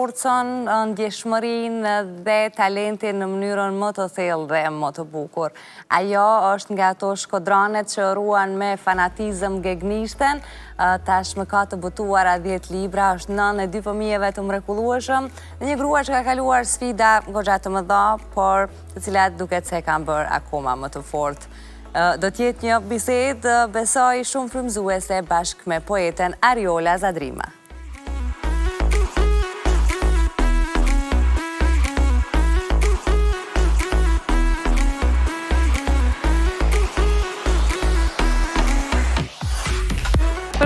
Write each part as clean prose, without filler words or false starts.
forcën, ndjeshmërinë dhe talentin në mënyrën më të thellë dhe më të bukur. Ajo është nga ato shkodranet që ruan me fanatizëm gegnishten, tashmë ka të botuara 10 libra, është nënë e dy fëmijëve të mrekullueshëm, dhe një grua që ka kaluar sfida goxha të mëdha, por të cilat duket se e kanë bërë akoma më të fortë. Do të jetë një bisedë, besoj, shumë frymëzuese bashkë me poeten Ariola Zadrima.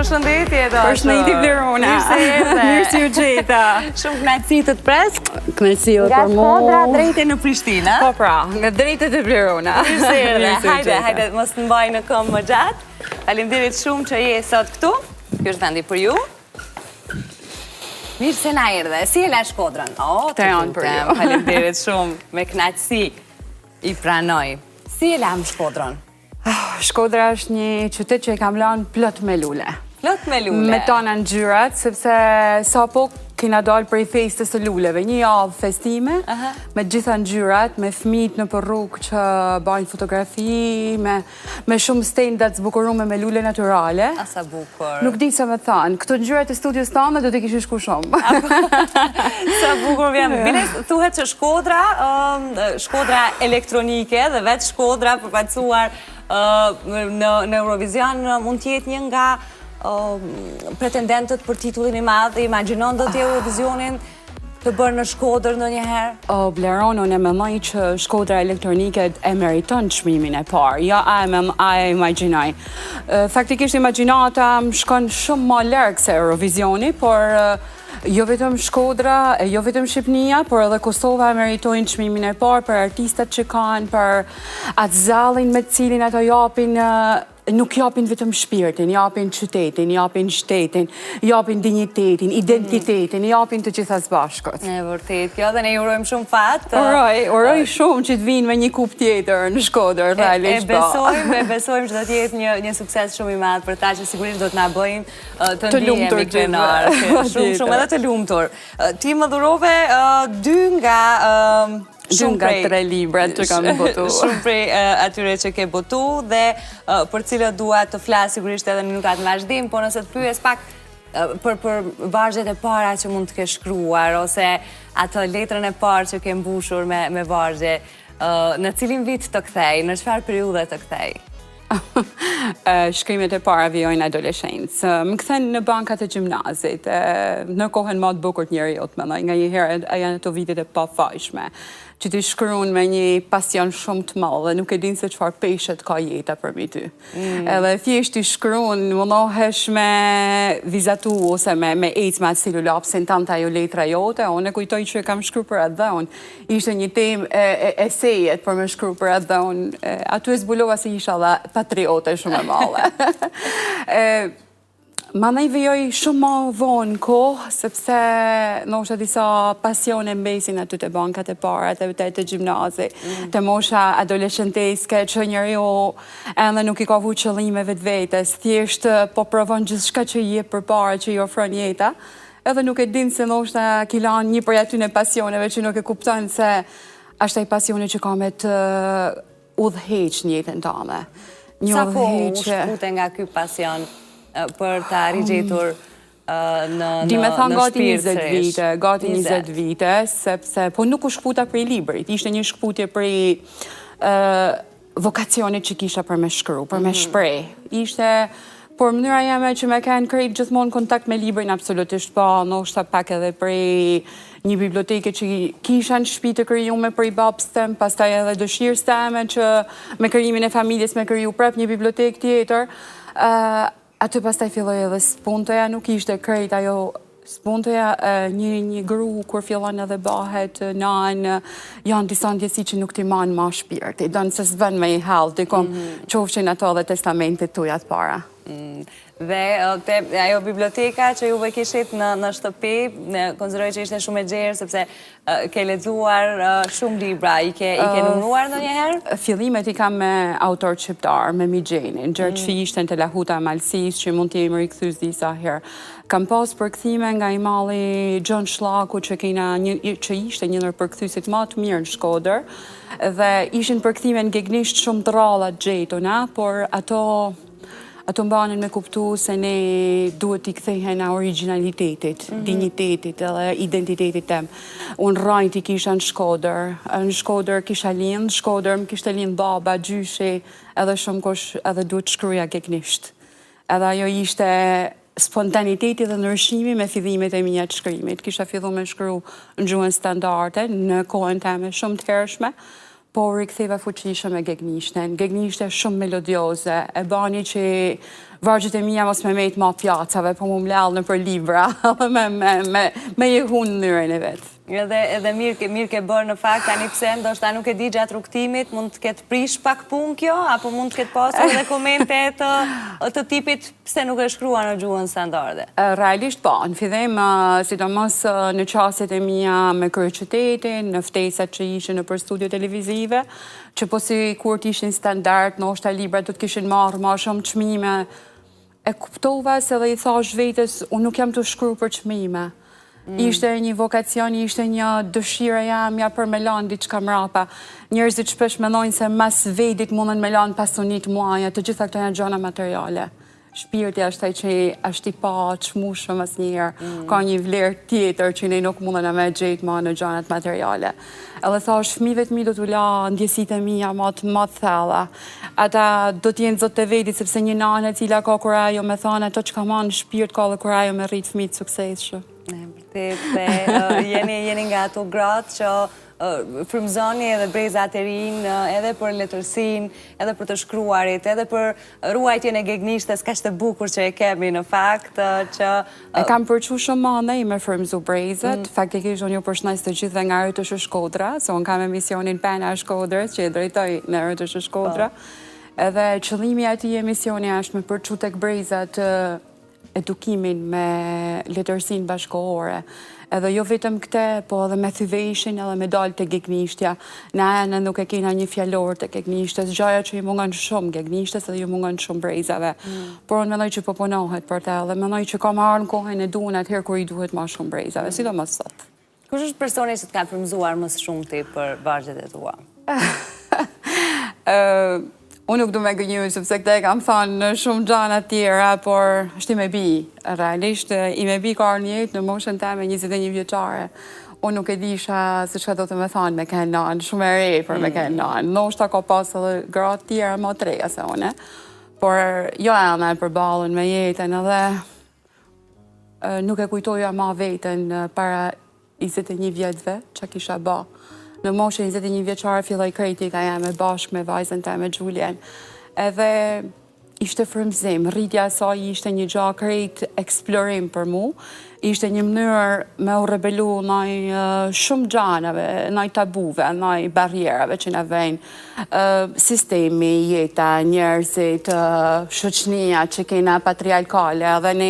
Përshëndetje e dashur. Përshëndetje Blerona. Mirë se erdhe. Mirë se ju gjeta. Shumë kënaqësi të të pres. Kënaqësi edhe për mua. Nga Shkodra drejt e në Prishtinë, a? Po pra, nga drejt e te Blerona. Mirë se erdhe. Hajde, hajde, mos të mbaj në këmbë më gjatë. Faleminderit shumë që je sot këtu. Ky është vendi për ju. Mirë se na erdhe. Si e la Shkodrën? Oh, të janë për ju. Faleminderit shumë. Me kënaqësi i pranoj. Si e lamë Shkodrën? Ah, Shkodra është një qytet që e kam lanë plot me lule. Plot me lule. Me tana ngjyrat, sepse sapo kena dalë prej festës së luleve, një javë festime, me gjitha ngjyrat, me fmijt nëpër rrugë që bajnë fotografi, me Me shumë stenda të zbukurume me lule natyrale. A sa bukur. Nuk di sa me thanë, këto ngjyrat e studios tame do të kishin shku shumë. Sa bukur vjen. Bile, thuhet që Shkodra, Shkodra elektronike dhe vetë Shkodra përfaqësuar në, në Eurovision mund të jetë një nga pretendentët për titullin e madh, imagjinon do ti Eurovisionin të bërë në Shkodër ndonjëherë? O, Bleron, unë e mendoj që Shkodra elektronike e meriton çmimin e parë, jo a e, mem, a e imagjinoj. Faktikisht imagjinata më shkon shumë ma larg se Eurovisioni, por jo vetëm Shkodra, e jo vetëm Shqipnia, por edhe Kosova e meritojnë çmimin e parë për artistat që kanë, për atë zellin me të cilin ato japin nuk japin vetëm shpirtin, japin qytetin, japin shtetin, japin dinjitetin, identitetin, japin të gjitha së bashku. E vërtet, kjo dhe ne i urojmë shumë fat. Uroj, uroj shumë që të vinë me një kupë tjetër në Shkodër, realisht po. E besojmë, e besojmë që do të jetë një, një sukses shumë i madh për ta që sigurisht do të na bëjnë të ndihemi krenarë. Shumë, shumë edhe të lumtur. Ti më dhurove dy nga Shumë nga tre librat që kam botu. Shumë prej atyre që ke botu dhe për cilët dua të flas sigurisht edhe në minutat në vazhdim, po nëse të pyes pak për për vargjet e para që mund të kesh shkruar ose atë letrën e parë që ke mbushur me me vargje, në cilin vit të kthej, në çfarë periudhe të kthej? Shkrimet e para vijojnë adoleshencë. Më kthen në bankat e gjimnazit, në kohën ma të bukur të njeriut, mendoj, nganjëherë janë ato vitet e pafajshme, që ti shkruan me një pasion shumë të madh dhe nuk e din se çfarë peshe t'ka jeta përmi ty. Mm. Edhe thjesht ti shkruan, mundohesh me vizatu ose me me ecë me atë stilolapsin tand te ajo letra jote, unë e kujtoj që kam shkru për atdheun. Ishte një temë e, e, esejet për me shkru për atdheun. Aty e zbulova se isha dhe patriote shumë e madhe. e, Mandej vijoi shumë ma vonë kohë, sepse ndoshta disa pasione mbesin aty te bankat e para, te, te, te gjimnazi, mm. te mosha adoleshenteske, që njeriu ende nuk i ka vu qëllime vetvetes, thjesht po provon gjithçka që i jep përpara, që i ofron jeta, Edhe nuk e din se ndoshta ki lanë një prej atyne pasioneve që nuk e kupton se është ai pasioni që ka me të udhëheq në jetën tame. Një Sa kohë u shkëpute nga ky pasion për ta rigjetur në në Di me thanë gati 20 vite, gati 20 vite, sepse po nuk u shkëputa prej librit, ishte një shkëputje prej vokacionit që kisha për me shkru, për me mhm. shpreh. Ishte, por mënyra jeme që me kenë krejt gjithmonë kontakt me librin, absolutisht po, ndoshta pak edhe prej një biblioteke që kisha në shtëpi të krijume prej babës tem, pastaj edhe dëshirës teme që me krijimin e familjes me kriju prap një bibliotekë tjetër. Aty pastaj filloi edhe spuntoja, nuk ishte krejt ajo spuntoja, një një gru kur fillon edhe bahet nanë, janë disa ndjesi që nuk t'i man ma shpirti, don se s'bën me i hall dikun, mm -hmm. qofshin ato edhe testamentet tuja të para. Mm. Dhe te ajo biblioteka që juve kishit në në shtëpi, konsideroj që ishte shumë e gjerë sepse ke lexuar shumë libra, i ke i ke numëruar ndonjëherë? Fillimet i kam me autor shqiptar, me Migjenin, Gjergj mm. Fishtën te Lahuta e Malësisë, që mund t'i jem rikthy disa herë. Kam pas përkthime nga i madhi Gjon Shllaku që kena një, që ishte një ndër përkthyesit ma të mirë në Shkodër dhe ishin përkthime në gegnisht shumë të rralla të gjetuna, por ato ato m'banin me kuptu se ne duhet t'i kthehena origjinalitetit, mm -hmm. dinjitetit edhe identitetit tem. Unë rrajt i kisha në Shkodër, në Shkodër kisha lind, në Shkodër më kishte lind baba, gjyshi, edhe shumë kush edhe duhet të shkruja gegnisht. Edhe ajo ishte spontaniteti dhe ndryshimi me fillimet e mia të shkrimit. Kisha fillu me shkru në gjuhën standarde, në kohën teme shumë të hershme, po u riktheva fuqishëm me gegnishten. Gegnishtja shumë melodioze, e bani që vargjet e mia mos me mejt ma pjacave, po mu mlell nëpër libra, dhe me, me, me, me jehu në mënyrën e vet. Edhe, edhe mirë ke, mirë ke bërë në fakt, tani pse ndoshta nuk e di gjatë rrugëtimit, mund të ketë prish pak punë kjo, apo mund të ketë pasur edhe komente të, të tipit pse nuk e shkruan në gjuhën standarde? Realisht po, në fillim, sidomos në qasjet e mia me kryeqytetin, në ftesat që ishin nëpër studio televizive, që po sikur të ishin standard, ndoshta librat do të kishin marrë ma shumë çmime, E kuptova se dhe i thash vetes, unë nuk jam tu shkru për çmime. Mm. Ishte një vokacion, ishte një dëshirë e jemja për me lanë diçka mrapa. Njerëzit shpesh mendojnë se mas vedit mundën me lanë pasuni t'mdhaja, të gjitha këto janë gjana materiale. Shpirti është ai që është i paçmueshëm asnjëherë. Mm. Ka një vlerë tjetër që ne nuk mundën me gjetë ma në gjanat materiale. Edhe thash, fëmijëve të mi do t'u la ndjesitë e mia ma të ma të thella. Ata do të jenë zot të vedit, sepse një nanë e cila ka kurajo me thanë ato që ka ma në shpirt, ka dhe kurajo me rritë fëmijë të suksesshëm. E vërtet, dhe jeni, jeni nga ato gratë që frymëzoni edhe brezat e rinj, edhe për letërsinë, edhe për të shkruarit, edhe për ruajtjen e gegnishtes kaq të bukur që e kemi në fakt, që E kam përçu shumë mandej me frymëzu brezat, mm. faktikisht unë ju përshëndes të gjithëve nga RTV Shkodra, se unë kam emisionin Pena e Shkodrës, që e drejtoj në RTV Shkodra, po. edhe qëllimi i atij emisioni është me përçu tek brezat edukimin me letërsinë bashkëkohore. Edhe jo vetëm këte, po edhe me thy veshin edhe me dalë te gegnishtja. Na ende nuk e kena një fjalor të gegnishtes, gjaja që i mungon shumë gegnishtes edhe ju mungon shumë brezave. Mm. Por unë mendoj që po punohet për te dhe mendoj që ka me ardhë në kohën e duhun atëherë kur i duhet ma shumë brezave, mm. sidomos sot. Kush është personi që të ka frymëzuar më së shumti për vargjet e tua? Unë nuk du me gënjy, sepse këte e kam thanë në shumë gjana tjera, por është ime bi. Realisht, ime bi ka ardhë n'jetë në moshën teme 21 vjeçare. Unë nuk e disha se çka do të me thanë me kenë nanë, shumë e re për me mm. kenë nanë. Ndoshta ka pas edhe gra tjera ma të reja se une. Por jo ene e përballun me jetën edhe nuk e kujtoja ma veten para 21 vjetëve që kisha ba. Në moshën 21 vjeçare filloi krejt jeta jeme bashkë me vajzën teme Xhulien. Edhe ishte frymëzim, rritja e saj ishte një gja krejt eksplorim për mu, ishte një mënyrë me u rebelu naj shumë gjanave, naj tabuve, naj barrierave që na vejnë sistemi, jeta, njerëzit, shoqnia që kena patriarkale, edhe ne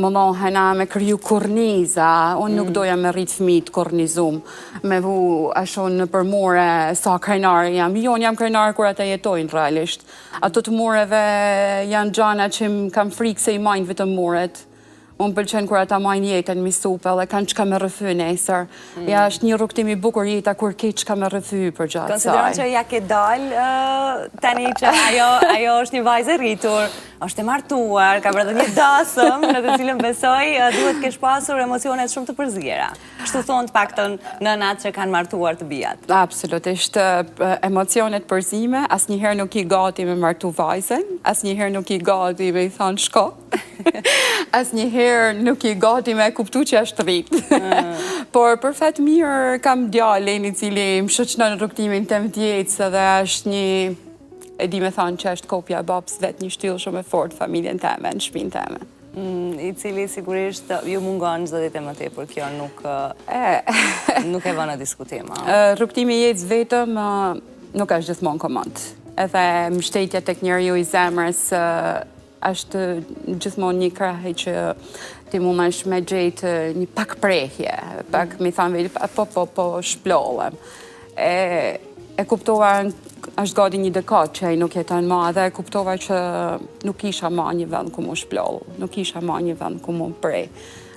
mundohena me kriju korniza, unë nuk mm. doja me rrit fëmijë të kornizum, me vu ashtu nëpër mure sa krenare jam, jo, unë jam krenare kur ata jetojnë realisht. Ato të mureve janë gjana që më kam frikë se i majnë vetëm muret. Mu më pëlqen kur ata majnë jetën mi supe dhe kanë çka me rrëfy nesër. Mm. Ja është një rrugëtim i bukur jeta kur ke çka me rrëfy përgjatë saj. Konsideron që ja ke dalë tani që ajo, ajo është një vajzë e rritur, është e martuar, ka bërë dhe një dasëm në të cilën besoj duhet të kesh pasur emocionet shumë të përziera. Kështu thonë të paktën nënat që kanë martuar të bijat. Absolutisht, emocionet përzime, asnjëherë nuk je gati me martu vajzën, asnjëherë nuk je gati me i thonë shko. Asnjëherë nuk je gati me kuptu që është rrit. Mm. Por për fat mirë kam djalin i cili më shoqnon rrugëtimin tem të jetës edhe është një e di me thanë që është kopja e babës vet një shtyllë shumë e fortë familjen teme, në shpinë teme. Mm, i cili sigurisht ju mungon çdo ditë më tepër, kjo nuk nuk e vë në diskutim. Rrugëtimi i jetës vetëm nuk është gjithmonë komod. Edhe mbështetja tek njeriu i zemrës. Është gjithmonë një krah që ti mundesh me gjetë një pak prehje, pak mm. mi thanë vetit, po, po, po, shplollem. E, e kuptova, është gati një dekadë që ai nuk jeton ma, dhe e kuptova që nuk isha ma një vend ku m'u shploll, nuk isha ma një vend ku m'u preh.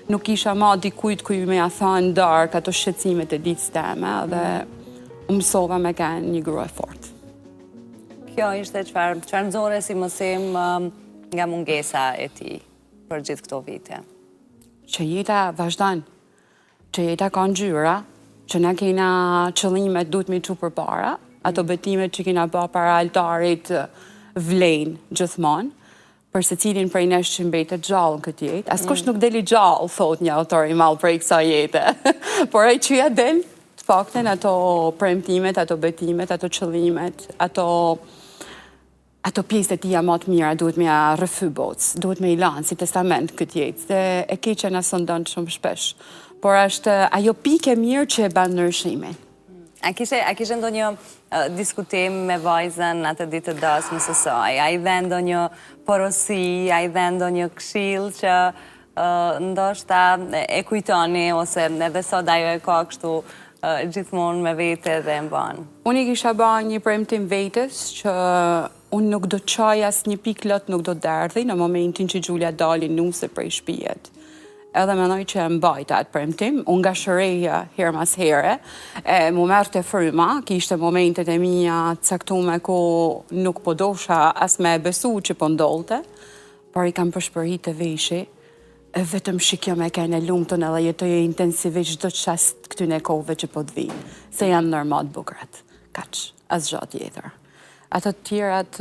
Nuk isha ma dikujt ku me ja thanë n'darkë ato shqetësimet e ditës teme, dhe u mësova me kenë një grua e fortë. Kjo ishte çfarë çfarë nxore si mësim um, nga mungesa e tij për gjithë këto vite. Që jeta vazhdon, që jeta ka ngjyra, që na kena qëllimet duhet me i çu përpara, ato mm. betimet që kena ba para altarit vlejnë gjithmonë, për secilin prej nesh që mbetet gjallë në këtë jetë. Askush mm. nuk del i gjallë, thot një autor i madh prej kësaj jete. Por ai që ja del, të paktën ato premtimet, ato betimet, ato qëllimet, ato ato pjesët e tija ma të mira duhet me ja rrëfy botës, duhet me i lanë si testament këtë jetë, dhe e keqja na sundon shumë shpesh. Por është ajo pikë e mirë që e ban ndryshimin. A kishe, a kishe ndonjë diskutim me vajzën atë ditë të dasmës së saj? A i dhe ndonjë porosi, a i dhe ndonjë këshillë që ndoshta e kujtoni ose edhe sot ajo e ka kështu gjithmonë me vete dhe e mban? Unë i kisha ba një premtim vetes që unë nuk do të qaj asnjë pikë lot nuk do të derdhi në momentin që Xhulia dali nuse prej shpijet. Edhe mendoj që e mbajta atë premtim, unë ngashëreja herë mas here, e mu merrte fryma, kishte momentet e mia të caktume ku nuk po dosha as me e besu që po ndodhte, por i kam pëshpërit te veshi, e vetëm shikjo me kenë e lumtun edhe jetoje intensivisht çdo çast këtyne kohëve që po të vijnë, se janë ndër ma të bukurat. Kaq, asgjë tjetër. Ato të tjerat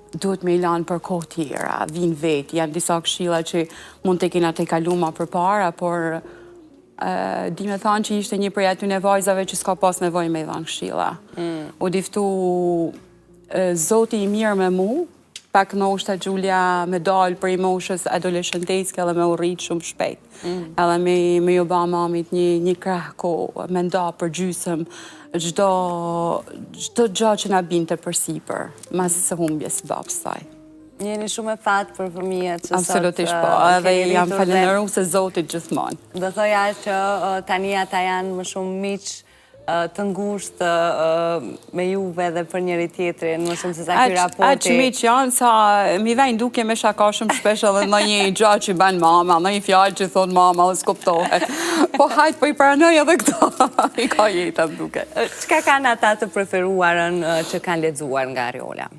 duhet me i lanë për kohë tjera, vijnë vetë, janë disa këshilla që mund të kena tejkalu ma përpara, por di me thanë që ishte një prej atyne vajzave që s'ka pas nevojë me i dhanë këshilla. Mm. U diftu zoti i mirë me mu, pak ndoshta Xhulia me dalë prej moshës adoleshenteske edhe me u rritë shumë shpejt. Mm. Edhe me, me ju ba mamit një, një krah ku me nda për gjysëm çdo, çdo gja që na binte përsipër, mas së humbjes së babës saj. Jeni shumë me fat për fëmijët që sot... Absolutisht po, edhe jam falënderuese Zotit gjithmonë. Do thoja që tani ata janë më shumë miq të ngushtë me juve dhe për njëri tjetrin, më shumë se sa ky raporti. Aq miq janë sa mi vejnë duke me shaka shumë shpesh edhe ndonjë gja që ban mama, ndonjë fjalë që thot mama dhe s'kuptohet. Po hajt, po i pranoj edhe këto, i ka jeta më duket. Çka kanë ata të preferuarën që kanë lexuar nga Ariola?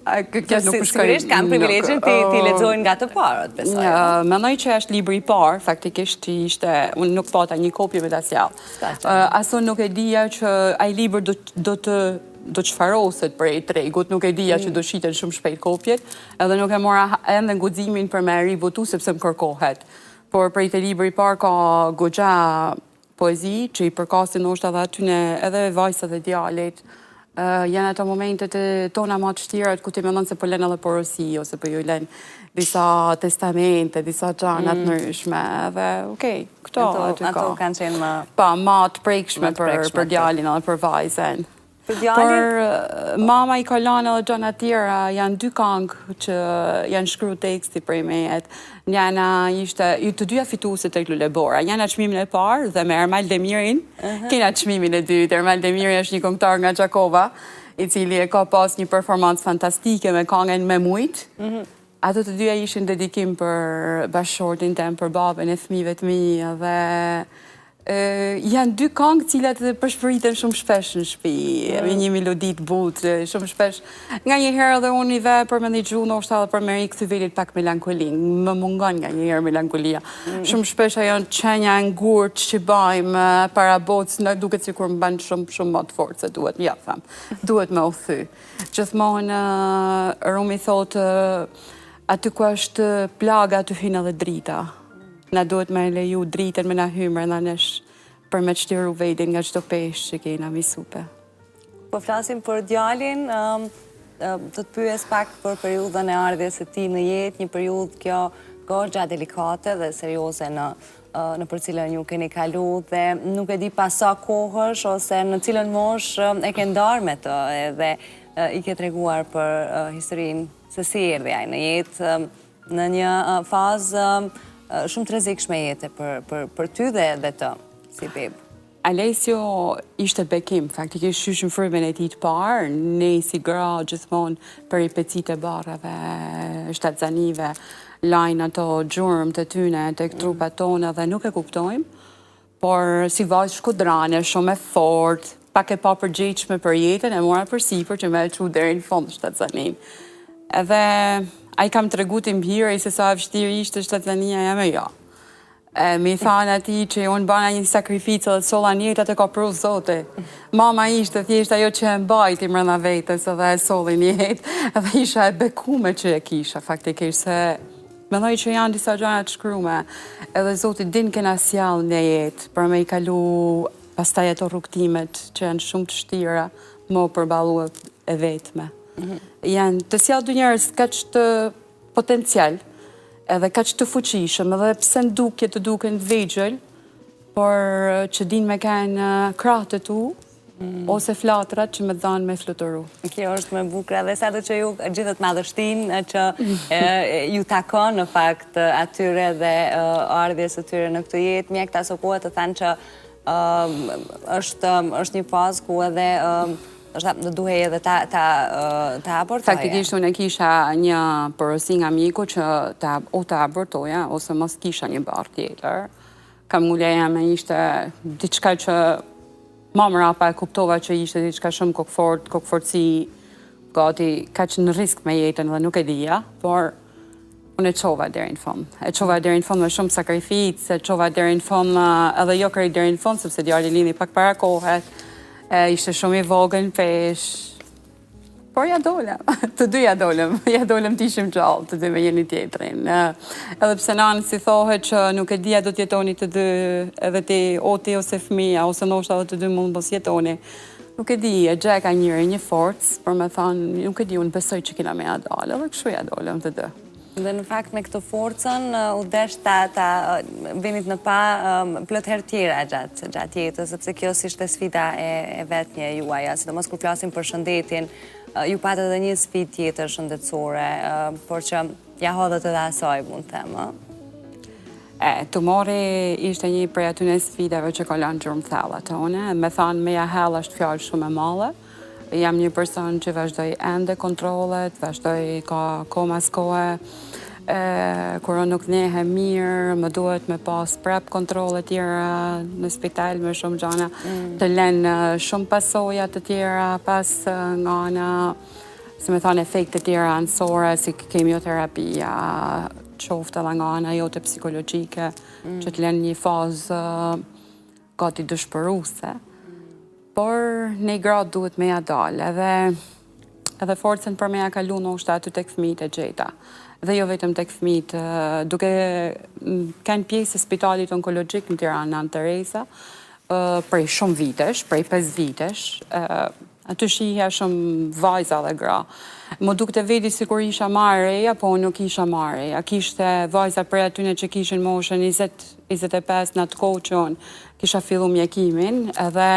Kjo nuk shkoj. Sigurisht kanë privilegjin t'i t'i lexojnë nga të parët, besoj. Mendoj që është libri i parë, faktikisht që ishte, unë nuk pata një kopje me ta sjell. As unë nuk e dija që ai libër do do të do të shfaroset prej tregut, nuk e dija që mm. do shiten shumë shpejt kopjet, edhe nuk e mora ende guximin për me ribotu sepse më kërkohet. Por prej te libri i parë ka goxha Poezi që i përkasin ndoshta edhe atyne edhe vajzës dhe djalit, janë ato momentet e tona ma të vështira ku ti mendon se po lën edhe porosi ose po ju lën disa testamente, disa gjana të mm. ndryshme edhe okej, këto aty ka. Ato kanë qenë më Pa, ma të prekshme për për djalin edhe për vajzën. Për djalin? Por mama i ka lanë edhe gjana tjera, janë dy kangë që janë shkru teksti prej mejet. Njana ishte, të dyja fituese tek Lulebora, njana çmimin e parë dhe me Ermal Demirin, kena çmimin e dytë. Ermal Demiri është një këngëtar nga Gjakova, i cili e ka pas një performancë fantastike me kangën Me mujt. Mhm. Ato të dyja ishin dedikim për bashkëshortin tem, për babën e fëmijëve të mi dhe janë dy kangë të cilat pëshpëriten shumë shpesh në shtëpi, me një melodi të butë, shumë shpesh. Nganjëherë edhe unë i ve për me ndigju, ndoshta edhe për me rikthy vetit pak melankolinë. Më mungon nganjëherë melankolia. Mm. Shumë shpesh ajo qenia e ngurtë që bajmë para botës, na duket sikur më ban shumë shumë më të fortë se duhet, ja them. Duhet me u thy. Gjithmonë Rumi thotë aty ku është plaga aty hyn edhe drita. Na duhet me leju dritën me na hy mrenda nesh për me çliru vetin nga çdo peshë që kena mi supe. Po flasim për djalin, të të pyes pak për periudhën e ardhjes së tij në jetë, një periudhë kjo goxha delikate dhe serioze në nëpër cilën ju keni kalu dhe nuk e di pas sa kohësh ose në cilën moshë e ke ndarë me të edhe i ke treguar për historinë. se si erdhi ai në jetë në një fazë shumë të rrezikshme jete për ty dhe dhe të si bebë. Alesio ishte bekim, faktikisht qysh në frymën e tij të parë, ne si gra gjithmonë peripecitë e barrave, shtatzanive, lajnë ato gjurmë të tyne tek trupat tona dhe nuk e kuptojmë, Por si vajzë shkodrane, shumë e fortë, pak e papërgjegjshme për jetën, e mora përsipër që me e çu deri në fund shtatzaninë. Edhe ai kam tregu tim biri se sa e vështirë ishte shtatzania jeme, jo. E, me i thanë atij që unë bana një sakrificë dhe të solla në jetë atë ka pru Zoti. Mama ishte thjesht ajo që e mbajti mrena vetes edhe e solli në jetë, edhe isha e bekume që e kisha faktikisht se Mendoj që janë disa gjana të shkrume, edhe Zoti din kë na sjell në jetë, për me i kalu pastaj ato rrugëtimet që janë shumë të shtira, me u përballu e vetme. Mhm. Janë të sjell dy njerëz kaq të potencial, edhe kaq të fuqishëm, edhe pse në dukje të duken të vegjël, por që din me kenë krahët e tu, mm. ose flatrat që me dhanë me fluturu. Kjo është më e bukura dhe sado që ju gjithët madhështinë që ju takon në fakt atyre dhe ardhjes së tyre në këtë jetë, mjekët asokohe të thanë që është, është një fazë ku edhe është do duhej edhe ta, ta, ta abortoje. Faktikisht unë e kisha një porosi nga mjeku që ta, o ta abortoja, ose mos kisha një barrë tjetër. Këmbëngulja jeme ishte diçka që ma mrapa e kuptova që ishte diçka shumë kokëfort, kokëfortësi, gati kaq në risk me jetën dhe nuk e dija, por unë e çova deri në fund. E çova deri në fund me shumë sakrificë, e çova deri në fund edhe jo krejt deri në fund, sepse djali lindi pak para kohe, e, ishte shumë i vogël në peshë, Por ja dolëm, të dy ja dolëm, ja dolëm të ishim gjallë, të dy me njëni tjetrin. Edhe pse nanë si thohet që nuk e di a do të jetoni të dy, edhe ti, o ti ose fëmija, ose ndoshta edhe të dy mund mos jetoni. Nuk e di, e gjeka njëri një forcë, për me thanë, nuk e di, unë besoj që kena me ja dalë, edhe kështu ja dolëm të dy. Dhe në fakt me këtë forcën u desh ta, ta vinit në pah plot herë tjera gjatë, gjatë jetës, sepse kjo s'ishte sfida e, e vetme juaja, sidomos kur flasim për shëndetin, ju patët edhe një sfidë tjetër shëndetësore, por që ja hodhët edhe asaj, mund të them, ë? E, tumori ishte një prej atyne sfidave që ka lanë gjurmë thella te une, me thanë me ja hedh është fjalë shumë e madhe, Jam një person që vazhdoj ende kontrollet, vazhdoj ka kohë mas kohe, kur unë nuk nehem mirë, më duhet me pas prap kontrolle tjera në spital me shumë gjana, mm. të lenë shumë pasoja të tjera pas nga ana, si me thanë, efekte tjera anësore, si kemioterapia, qoftë edhe nga ana jote psikologjike, mm. që të lenë një fazë gati dëshpëruese. Por ne gratë duhet me ja dalë, edhe, edhe forcën për me ja kalu ndoshta aty tek fëmijët e gjeta. Dhe jo vetëm tek fëmijët, duke kenë pjesë e spitalit onkologjik në Tiranë, Nënë Tereza, prej shumë vitesh, prej 5 vitesh, aty shihja shumë vajza dhe gra. M'u dukte veti sikur isha ma e reja, po unë nuk isha ma e reja. Kishte vajza prej atyne që kishin moshën 20, 25 në atë kohë që unë kisha fillu mjekimin edhe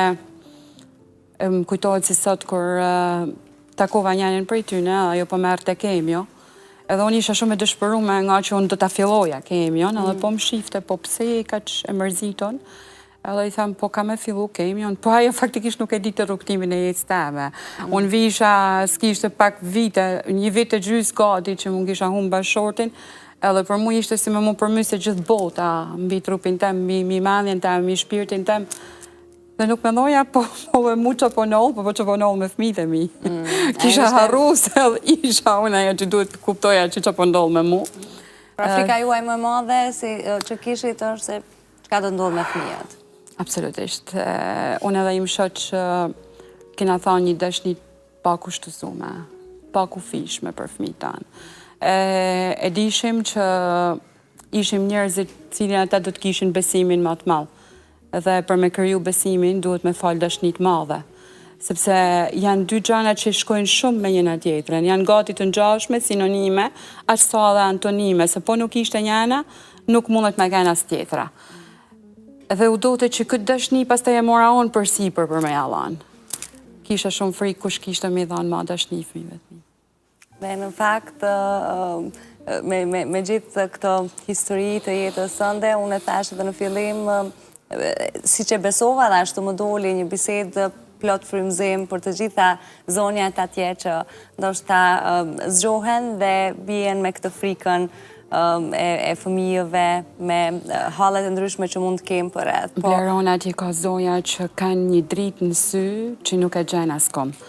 më kujtohet si sot kur takova njanën prej tyne, ajo po merrte kemio, edhe unë isha shumë e dëshpërume nga që unë do ta filloja kemion, edhe mm. po më shifte, po pse je kaq e mërzitun, edhe i tham, po kam me fillu kemion, po ajo faktikisht nuk e dite rrugëtimin e jetës teme. Mm. Unë visha, s'kishte pak vite, një vit e gjysë gati që unë kisha humbë bashkëshortin, Edhe për mu ishte si me mu përmysë gjithë bota mbi trupin tem, mbi, mbi mendjen tem, mbi shpirtin tem. Dhe nuk mendoja po, po me mu që po ndodh, po po që po ndodh me fëmijët e mi. Mm, Kisha ishte... harru se edhe isha unë ajo që duhet të kuptoja që që po ndodh me mu. Pra frika juaj më e madhe si, që kishit është se çka do ndodhë me fëmijët? Absolutisht. Unë edhe im shoq kena thanë një dashni pakushtëzume, pakufishme për fëmijët tanë. E, e dishim që ishim njerëzit cilin ata do të kishin besimin ma të madh. Dhe për me kriju besimin duhet me falë dashni të madhe. Sepse janë dy gjana që shkojnë shumë me njëna tjetrën, janë gati të ngjashme, sinonime, aq sa edhe antonime, se po nuk ishte njëna, nuk mundet me kenë as tjetra. Dhe u dote që këtë dashni pastaj e mora unë përsipër për me ja dhanë. Kisha shumë frikë kush kishte me i dhanë ma dashni fëmijëve të mi. Dhe në fakt, me, me, me gjithë këto histori të jetës sënde, unë e thashë edhe në fillim, siç e besova dhe ashtu më doli një bisedë plot frymëzim për të gjitha zonjat atje që ndoshta zgjohen dhe bien me këtë frikën e, e fëmijëve, me hallet e ndryshme që mund të kemë përreth. Po... Blerona atje ka zonja që kanë një dritë në sy që nuk e gjen askund.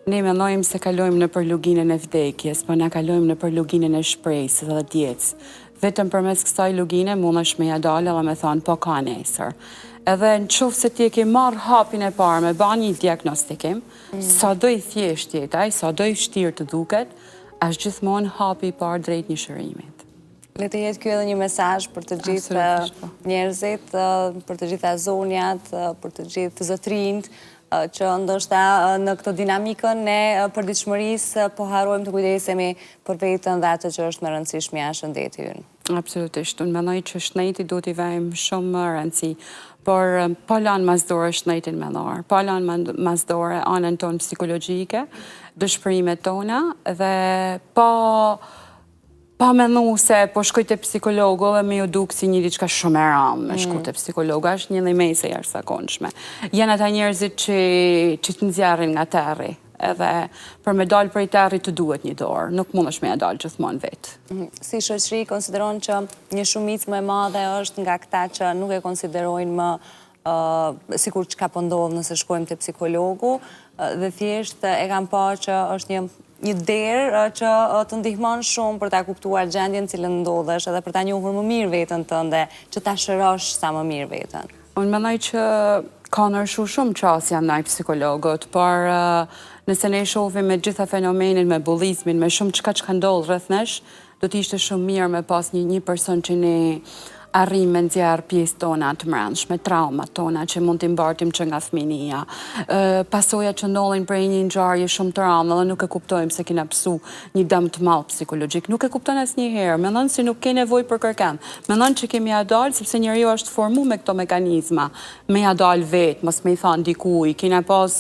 Ne mendojmë se kalojmë nëpër luginën e vdekjes, po na kalojmë nëpër luginën e shpresës dhe t'jetës. Vetëm përmes kësaj lugine mundesh me ja dalë edhe me thonë po ka nesër. Edhe në qoftë se ti e ke marrë hapin e parë me ba një diagnostikim, mm. sa do i thjeshtë jetë ai, sa do i vështirë të duket, është gjithmonë hapi i parë drejt një shërimit. Le të jetë ky edhe një mesazh për të gjithë po. njerëzit, për të gjitha zonjat, për të gjithë zotrinjtë, që ndoshta në këtë dinamikën e përditshmërisë po harrojmë të kujdesemi për veten dhe atë që është më e rëndësishmja shëndeti ynë. Absolutisht. Unë mendoj që shëndetit duhet t'i vejmë shumë rëndësi, por pa lanë mas dore shëndetin mendor, pa lanë mas dore anën tonë psikologjike, dëshpërimet tona dhe pa pa menu se po shkoj te psikologu dhe me ju duk si një diçka shumë e ramë me shku mm. te psikologu, është një ndihmesë e jashtëzakonshme. Janë ata njerëzit që, që të nxjerrin nga terri, edhe për me dalë prej territ të duhet një dorë, nuk mundesh me ja dalë gjithmonë vetë. Mm. Si shoqëri konsideron që një shumicë më e madhe është nga këta që nuk e konsiderojnë më sikur çka po ndodh nëse shkojmë te psikologu dhe thjesht e kam pa që është një një derë që të ndihmon shumë për ta kuptuar gjendjen në cilën ndodhesh edhe për ta njohur më mirë veten tënde, që ta shërosh sa më mirë veten. Unë mendoj që ka ndryshu shumë qasja ndaj psikologut, por nëse ne shohim me gjitha fenomenin, me bullizmin, me shumë çka çka ndodh rreth nesh, Do të ishte shumë mirë me pas një një person që ne arrijmë me nxjerr pjesë tona të mbrendshme, traumat tona që mund t'i mbartim që nga fëminia, pasojat që ndodhin prej një ngjarje shumë të rëndë dhe nuk e kuptojmë se kena pësu një dëm të madh psikologjik. Nuk e kupton asnjëherë, mendon se nuk ke nevojë për kërkënd. Mendon që ke me ja dalë sepse njeriu është formu me këto mekanizma, me ja dalë vetë, mos me i thanë dikuj, kena pas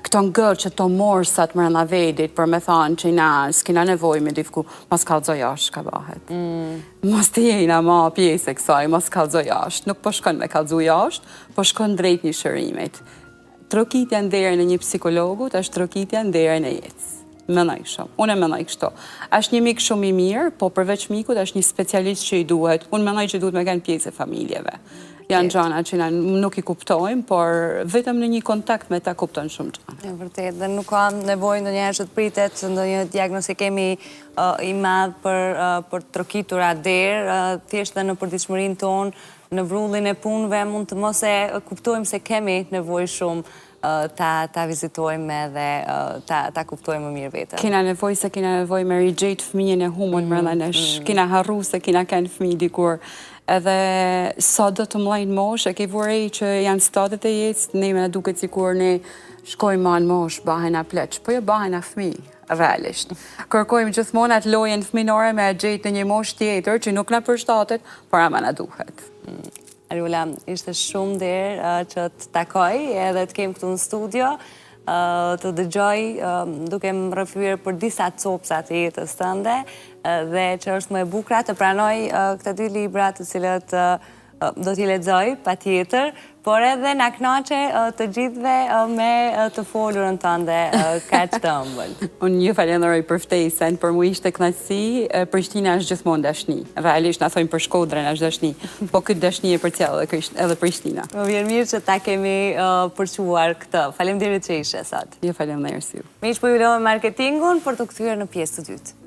këto ngërçe, këto morsat mrena vedit, për me thanë që na s'kena nevojë me dikujt, mos kallxo jashtë çka bahet. Mm. Mos të jena ma pjesë e kësaj, mos kallxo jashtë. Nuk po shkon me kallxu jashtë, po shkon drejt një shërimit. Trokitja në derën e një psikologut është trokitja në derën e jetës. Mendoj shumë. Unë e mendoj kështu. Është një mik shumë i mirë, po përveç mikut është një specialist që i duhet. Unë mendoj që duhet me kenë pjesë e familjeve. Janë gjana që na nuk i kuptojmë, por vetëm në një kontakt me ta kupton shumë gjana. E vërtet, dhe nuk ka nevojë ndonjëherë që të pritet ndonjë diagnostikim i madh për për të trokitur atë derë, thjesht dhe në përditshmërinë tonë, në vrullin e punëve mund të mos e kuptojmë se kemi nevojë shumë ta ta vizitojmë edhe ta ta kuptojmë më mirë veten. Kena nevojë se kena nevojë me rigjetë fëmijën e humun mm, mrenda nesh. Mm. Kena harru se kena kenë fëmijë dikur. Edhe sa do të mlejnë moshë, e ke vu re që janë stadet e jetës, ne me na duket sikur ne shkojmë ma në moshë, bahena pleq, po jo bahena fëmijë, realisht. Kërkojmë gjithmonë atë lojën fëminore me e gjetë në një moshë tjetër që nuk na përshtatet, por ama na duhet. Mm. Ariola, ishte shumë nder që të takoj edhe të kem këtu në studio, të dëgjoj duke më rrëfyer për disa copsa të jetës tënde dhe që është më e bukura të pranoj këta dy libra të cilët do t'i lexoj patjetër, por edhe na kënaqe të gjithëve me të folurën tënde kaq të ëmbël. Unë ju falenderoj për ftesën, për mu ishte kënaqësi, Prishtina është gjithmonë dashni. Realisht na thojnë për Shkodrën është dashni, po këtë dashni e përcjell edhe Prishtina. Më vjen mirë që ta kemi përçuar këtë. Faleminderit që ishe sot. Ju faleminderit ju. Miq po ju lë me marketingun për t'u kthyer në pjesë të dytë.